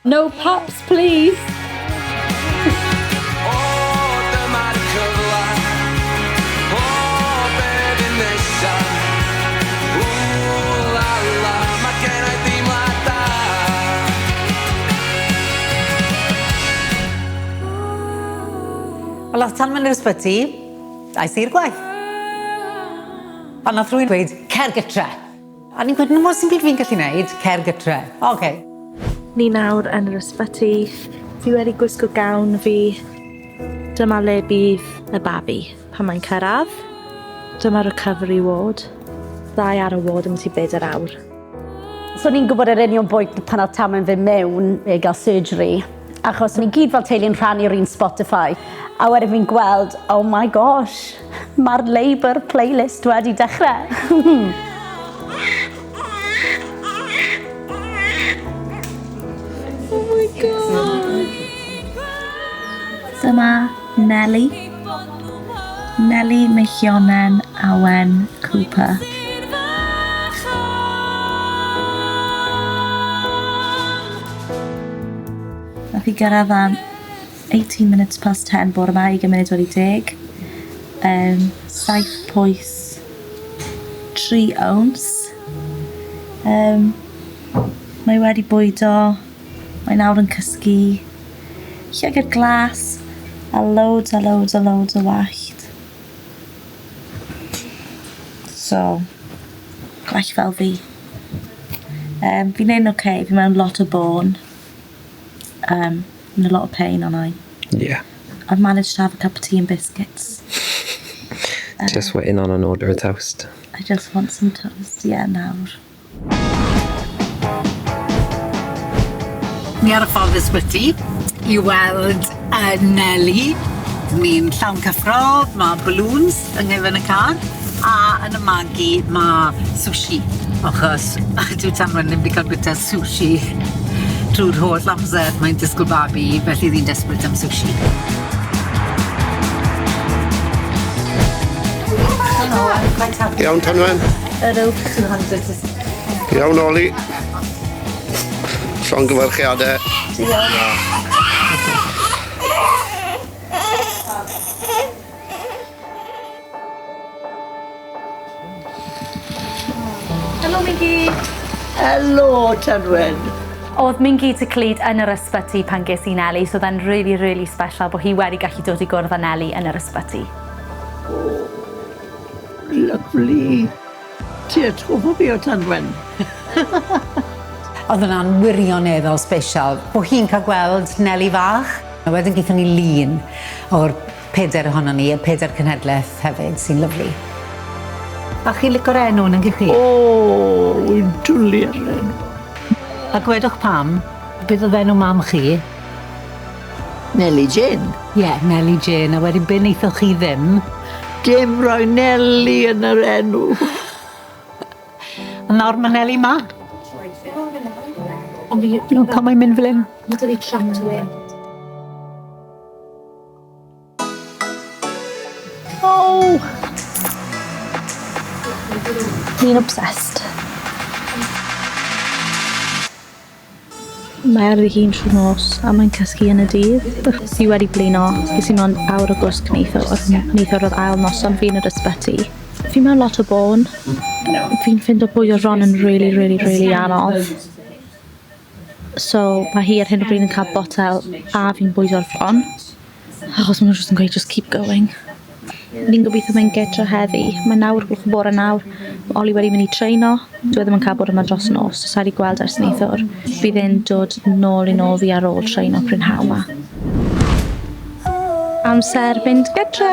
No paps, please! O, dyma'r cyfle. O, be fydd nesa? Ww, la la, mae gen i deimlad da. Wel, oedd tan mynd i'r ysbyty, aeth i'r gwaith. A nath rhywun dweud, cer gytre. A ni'n gweud, no, sy'n byd fi'n gallu neud, cer gytre. Oce. Okay. Ni nawr yn yr ysbyty. Fi wedi gwisgo gown fi. Dyma le bydd y babi pan mae'n cyrraedd. Dyma recovery ward. Ddau ar y ward am tua bedair awr. So ni'n gwybod yr union bwynt pan oedd Tam yn fynd mewn i gael surgery, achos ni gyd fel teulu'n rhannu'r un Spotify. A wedyn fi'n gweld, oh my gosh, mae'r Labour playlist wedi dechrau. Oh my god! Dyma Nelly. Nelly Meillionen Awen Cooper. Nath hi gyrraedd am 18 minutes past 10 bore 'ma, 20 munud wedi deg. 7 pwys 3 ounce. Mae wedi bwydo, mae nawr yn cysgu. Llygad glas a loads a loads a loads o wallt. So, gwell fel fi. Fi'n neud yn oce, fi mewn lot o bôn. In a lot of pain, aren't I? Yeah. I've managed to have a cup of tea and biscuits. Just waiting on an order of toast. I just want some toast, yeah, nawr. Ni ar y ffordd ysbyty i weld Nelly. Ni'n llawn cyffro, ma' balloons yng ngefn y car, a yn y magu ma' sushi, achos dyw Tanwen ddim 'di ca'l bita sushi trw'r holl amser mae'n disgwl babi, felly o'dd 'i'n desperate am sushi. Helo, I'm quite happy. Iawn, Tanwen? Ydw. 200 Iawn, Oli? Llongyfarchiadau. Diolch. Helo, Mingi. Helo, Tanwen. Oedd Mingi to Clyd yn yr ysbyty pan ges i Nelly, so oedd e'n really, really special bod hi wedi gallu dod i gwrdd â Nelly yn yr ysbyty. Oh, lovely. Ti atgoffa fi o Tanwen. Oedd hwnna'n wirioneddol special. Bo hi'n cael gweld Nelly fach. A wedyn gaethon ni lun o'r peder ohonon ni, y peder cenhedlaeth hefyd, sy'n lyfli. A chi'n lico'r enw, nag 'ych chi? O, wi'n dwlu ar yr enw. A gwedwch pam, beth oedd enw mam chi? Nelly Jane. Ie, yeah, Nelly Jane, a wedyn be wnaethoch chi ddim? Dim rhoi Nelly yn yr enw. A nawr mae Nelly ma. No, pan mae'n mynd fel hyn. Oh! Fi'n obsessed. Mae ar ei hun trwy'r nos a mae'n cysgu yn y dydd. Fi wedi blino, ges i mond awr o gwsg neithiwr. Neithiwr oedd ail noson fi yn yr ysbyty. Fi mewn lot o bôn. Fi'n ffindo bwydo Ron yn really, really, really anodd. So mae hi ar hyn o bryd yn cael botel a fi'n bwydo'r fron. Achos maen nhw jyst yn gweud just keep going. Ni'n gobeithio mae'n gedra heddi. Mae 9 o'r gloch y bore nawr. Mae Oli wedi mynd i treino. Dwi e ddim yn cael bod yma dros nos. So sa i wedi gweld ers neithiwr. Bydd e'n dod nôl i nôl fi ar ôl treino prynhawn 'ma. Amser mynd gytre!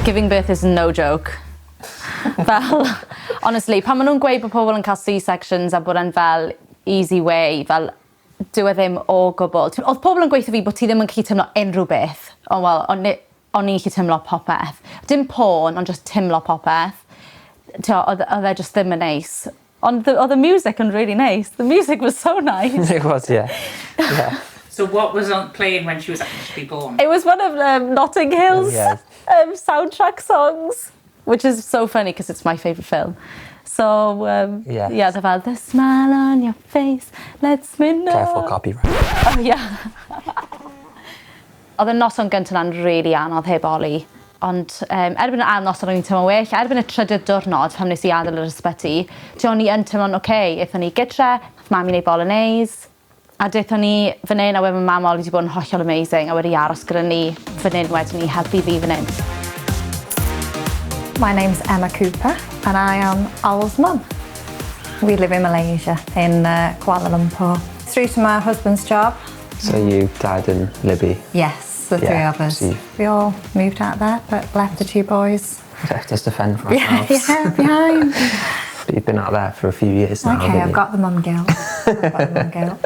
Giving birth is no joke. Fel, honestly, pan maen nhw'n gweud bod pobl yn cael C-sections a bod e'n fel easy way, fel, dyw e ddim o gwbl. Oedd pobl yn gweutho fi bod ti ddim yn gallu teimlo unrhyw beth. O wel, o'n i o'n i'n gallu teimlo popeth. Dim poen, ond just teimlo popeth. T'o' oedd e just ddim yn neis. Ond oedd y music yn really nice. The music was so nice. It was, yeah. Yeah. So what was on playing when she was actually born? It was one of Notting Hill's soundtrack songs, which is so funny because it's my favourite film. So, yeah, the fel, "The smile on your face lets me know." Careful, copyright. Oh, yeah. Oedd y noson gyntaf na'n really anodd heb Oli. Ond erbyn yr ail noson o'n i'n teimlo'n well. Erbyn y trydydd diwrnod pan nes i adael yr ysbyty, o'n i yn teimlo'n oce. Okay. Aethon ni gytre, nath mam i wneud bolognese. A daethon ni fan hyn a wedyn mae mam Oli wedi bod yn hollol amazing a wedi aros gyda ni fan hyn wedyn ni helpu fi fan hyn. My name's Emma Cooper and I am Ol's mum. We live in Malaysia, in Kuala Lumpur. Through to my husband's job. So you, Dad and Libby? Yes, the three of us. So We all moved out there, but left the two boys. Left us to fend for ourselves. Yeah, behind. But you've been out there for a few years now, Okay, haven't I've you? got the mum guilt. I've got the mum guilt.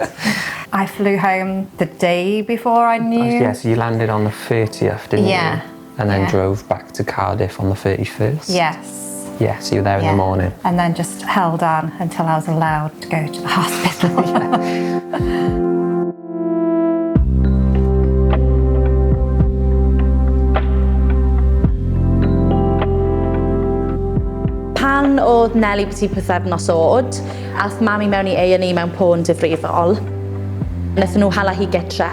I flew home the day before I knew. Yeah, so you landed on the 30th, didn't Yeah. you? And then Yeah. drove back to Cardiff on the 31st? Yes. Yeah, so you were there in the morning. And then just held on until I was allowed to go to the hospital. Pan oedd Nelly byti pythefnos oed, ath mam i mewn i A&E mewn poen difrifol. Wnaethon nhw hala hi gytre.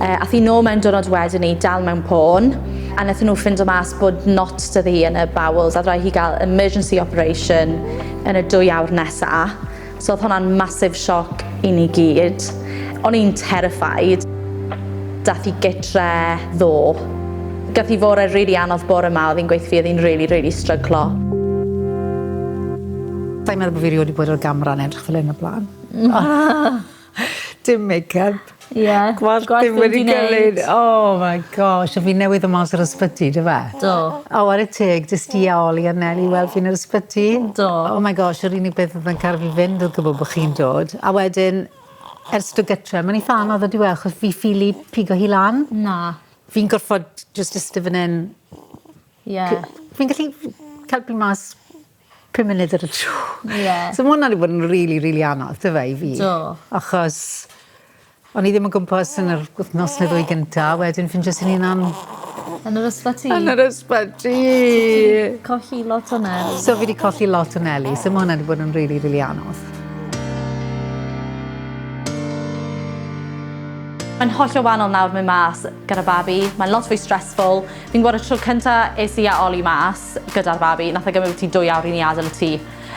Ath hi nôl mewn diwrnod wedyn ni, dal mewn poen, a wnaethon nhw ffindo mas bod knot 'da hi yn y bowels, a rhaid hi gael emergency operation yn y 2 awr nesa. So oedd hwnna'n massive shock i ni gyd. O'n i'n terrified. Dath hi gytre ddoe. Gath hi fore really anodd bore yma, oedd hi'n gweithio fi, oedd hi'n really, really stryglo. Sa'n meddwl bod fi erioed wedi bod ar gamera yn edrych fel hyn o blaen. Dim make-up. Gwallt ddim wedi cael. Oh my gosh, a fi newydd o mas o'r ysbyty, dy fe? Do. O, whare teg, jyst ti a Oli a Nelly weld fi'n yr ysbyty. Do. Oh my gosh, yr unig beth oedd yn cael fi fynd oedd gwybod bod chi'n dod. A wedyn, ers dod gytre, mae'n eitha anodd ydi we, achos fi ffili pigo hi lan. Na. Fi'n gorfod just iste fan hyn. Fi'n gallu cael fi mas 5 munud ar y tro. So mae hwnna wedi bod yn really, really anodd, dy fe, i fi. Do. Achos o'n i ddim yn gwmpas yn yr wythnos neu ddwy gynta, wedyn ffindio sy'n hunan Yn yr ysbyty. Yn yr ysbyty. Colli lot o Nelly. So fi wedi colli lot o Nelly, so mae hwnna wedi bod yn really, really anodd. Mae'n hollol wahanol nawr mynd mas gyda babi. Mae'n lot fwy stressful. Fi'n gwybod y tro cynta es i a Oli mas gyda'r babi, nath e gymryd ti 2 awr i ni adael y tŷ.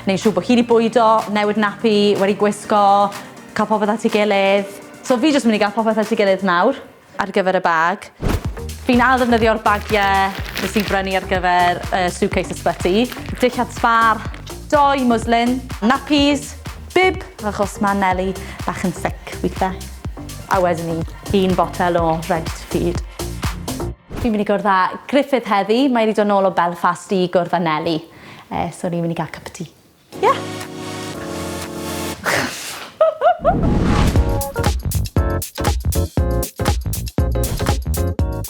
Neu'n siŵr bod hi wedi bwydo, newid nappy, wedi gwisgo, cael popeth at ei gilydd. So fi jyst mynd i gael popeth at ei gilydd nawr ar gyfer y bag. Fi'n ail ddefnyddio'r bagiau nes i brynu ar gyfer suitcase ysbyty. Dillad sbar, doi muslin, nappies, bib, achos mae Nelly bach yn sick weithiau. A wedyn ni, un botel o ready to feed. Fi'n mynd i gwrdd â Griffith heddi. Mae wedi dod nôl o Belfast i gwrdd â Nelly. So ni'n mynd i gael cup of tea. Yeah.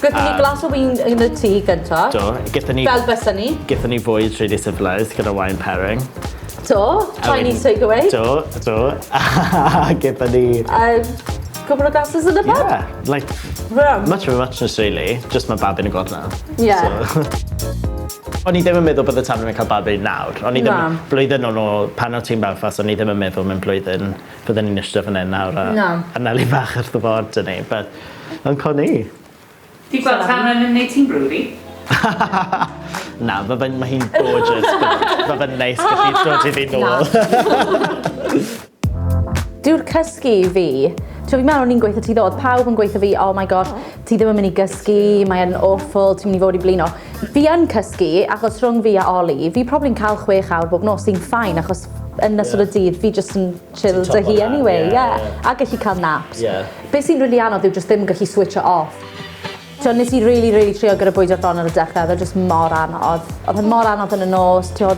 Gaethon ni glas o win yn y tŷ gynta. Do, gaethon ni... Fel bysa ni. Gaethon ni fwyd really civilised gyda wine pairing. Do, Chinese takeaway. Do, do. A gaethon ni... Couple of glasses in the pub. Yeah, like, Yeah. much of a muchness really. Just mae babi'n y god nawr. Yeah. So. O'n i ddim yn meddwl bydd y Tanwen yn cael babi nawr. O'n i ddim, Na. blwyddyn o'n ôl, pan o ti'n Belfast, o'n i ddim yn meddwl mewn blwyddyn bydden ni'n eistedd fan hyn nawr a, Na. a Nelly bach wrth y ford dyn ni. But, yn con i. Ti'n gweld Tanwen yn neud ti'n broody? Na, mae hi'n gorgeous, but mae fe'n neis gallu dod i fi nôl. Dyw'r cysgu i fi, ti'n fi'n meddwl o'n i'n gweithio ti ddod, pawb yn gweithio fi, "Oh my gosh, ti ddim yn mynd i gysgu, mae'n awful, ti'n mynd i fod i blino." Fi yn cysgu, achos rhwng fi a Oli, fi probably'n cael 6 awr bob nos, sy'n fine, achos yn ystod y dydd, fi just yn chill Ti'n dy hi topo lan, anyway, yeah, yeah. A gallu cael naps. Be sy'n really anodd yw just ddim yn gallu switch it off. So, nes i really, really trio gyda bwyd o'r bron ar y dechrau, oedd e just mor anodd. Oedd e mor anodd yn y nos, ti'n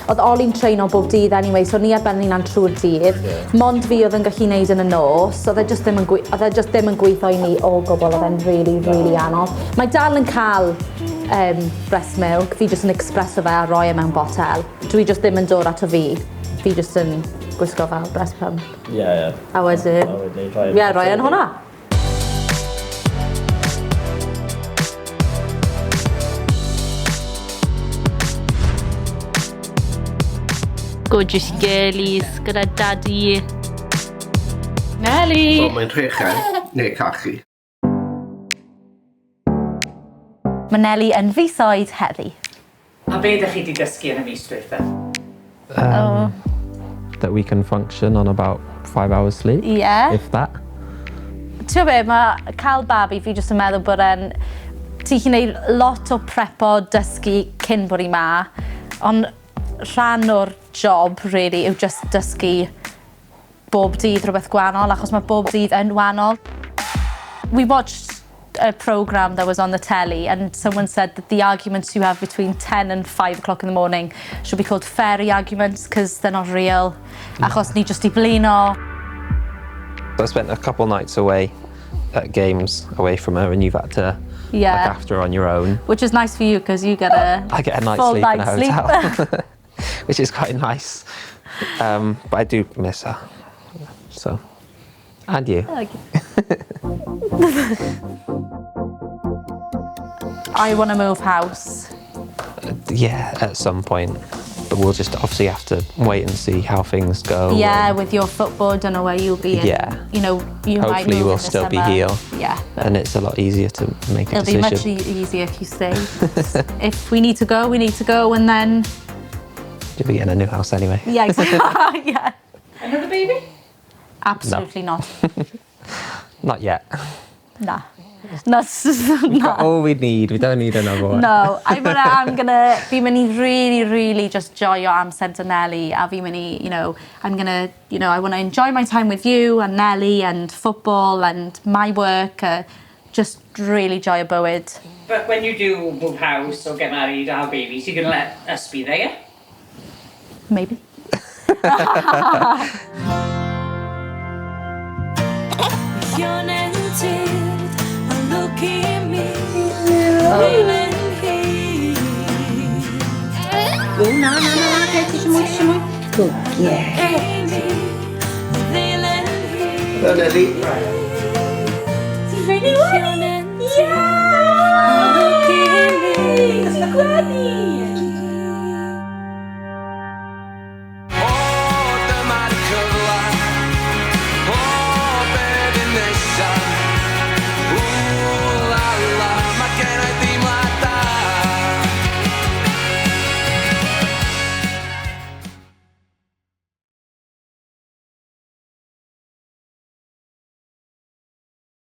oedd Oli'n treino bob dydd anyway, so ni ar ben ni'n trwy'r dydd. Mond fi oedd yn gallu neud yn y nos, oedd e just ddim yn gweithio i ni o gwbl, oedd e'n really, really anodd. Mae dal yn cael breast milk, fi just yn expresso fe a roi e mewn botel. Dwi just ddim yn dod ato fi. Fi just yn gwisgo fel breast pump. Ie, ie. A wedyn... A wedyn rhoi... Ie, rhoi yn hwnna. Gorgeous girlies gyda daddy. Nelly! So mae'n rhechau neu cachu. Mae Nelly yn fisoedd heddi. A be ydych chi wedi dysgu yn y mis dwytha? Oh. That we can function on about 5 hours sleep. Yeah. If that. Ti'n be, mae cael babi fi jyst yn meddwl bod e'n... Ti'n gallu gwneud lot o prepo dysgu cyn bod i ma, ond rhan o'r job, really, yw just dysgu bob dydd rhywbeth gwahanol, achos mae bob dydd yn wahanol. We watched a programme that was on the telly and someone said that the arguments you have between 10 and 5 o'clock in the morning should be called fairy arguments because they're not real. Achos ni just i blino. I spent a couple nights away at games away from her, and you've had to look after her on your own. Which is nice for you because you get a I get a night's full sleep in a night's sleep. hotel, which is quite nice. But I do miss her. So, and you. Okay. I want to move house. Yeah, at some point. But we'll just obviously have to wait and see how things go. Yeah, with your football, don't know where you'll be. And, you might Hopefully move we'll in the still be summer. here. Yeah. But And it's a lot easier to make a it'll be much decision. easier if you stay. If we need to go, we need to go, and then You'll be getting a new house anyway. Yeah, exactly. Yeah. Another baby? Absolutely not. Not yet. Nah. That's Got all we need. We don't need another one. No, I'm gonna, fi'n mynd i really, really just joio amser 'da Nelly, a fi'n mynd i, I'm gonna, I want to enjoy my time with you and Nelly and football and my work, just really joio bywyd. But when you do move house or get married or have babies, you're going to let us be there, yeah? Maybe. Ionen tyrd a lwc i mi Ddilyn hi. O, na, na, na, na, ti eisiau mwy, ti eisiau mwy? Good, yeah. I mi Ddilyn hi. Hello, Nelly. Ti'n really gwenu? Yeah! Lwc i mi. Gwenu!